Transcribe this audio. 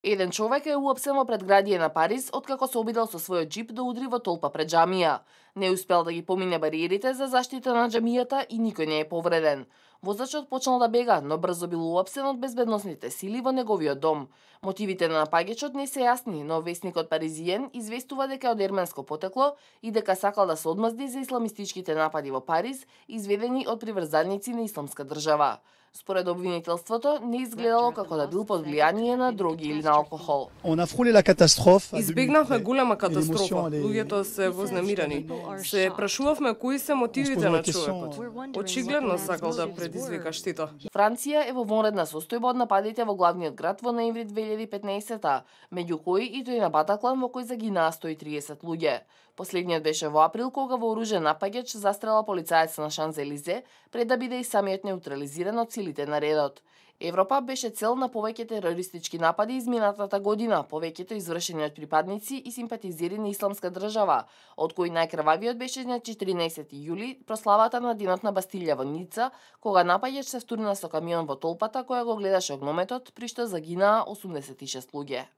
Еден човек е уапсен во предградие на Париз, откако се обидел со својот џип да удри во толпа пред џамија. Не успел да ги помине бариерите за заштита на џамијата и никој не е повреден. Возачот почнал да бега, но брзо бил уапсен од безбедносните сили во неговиот дом. Мотивите на напаѓачот не се јасни, но весникот Паризиен известува дека е од ерменско потекло и дека сакал да се одмазди за исламистичките напади во Париз, изведени од приврзаници на Исламска држава. Според обвинителството, не изгледало како да бил под влијание на дроги или на алкохол. Избегнавме голема катастрофа. Луѓето се вознемирени. Се прашувавме кои се мотивите на човекот. Очигледно сакал да предизвика штета. Франција е во вонредна состојба од нападите во главниот град во ноември 2015, меѓу кои и тој на Батаклан во кој загинаа 130 луѓе. Последниот беше во април кога вооружен напаѓач застрела полицаец на Шанзелизе пред да биде и самиот неутрализиран од силите на редот. Европа беше цел на повеќе терористички напади изминатата година, повеќето извршени од припадници и симпатизери на Исламска држава, од кои најкрвавиот беше на 14 јули, прославата на денот на Бастилја во Ница, кога напаѓач се втурна со камион во толпата која го гледаше огнометот, при што загинаа 86 луѓе.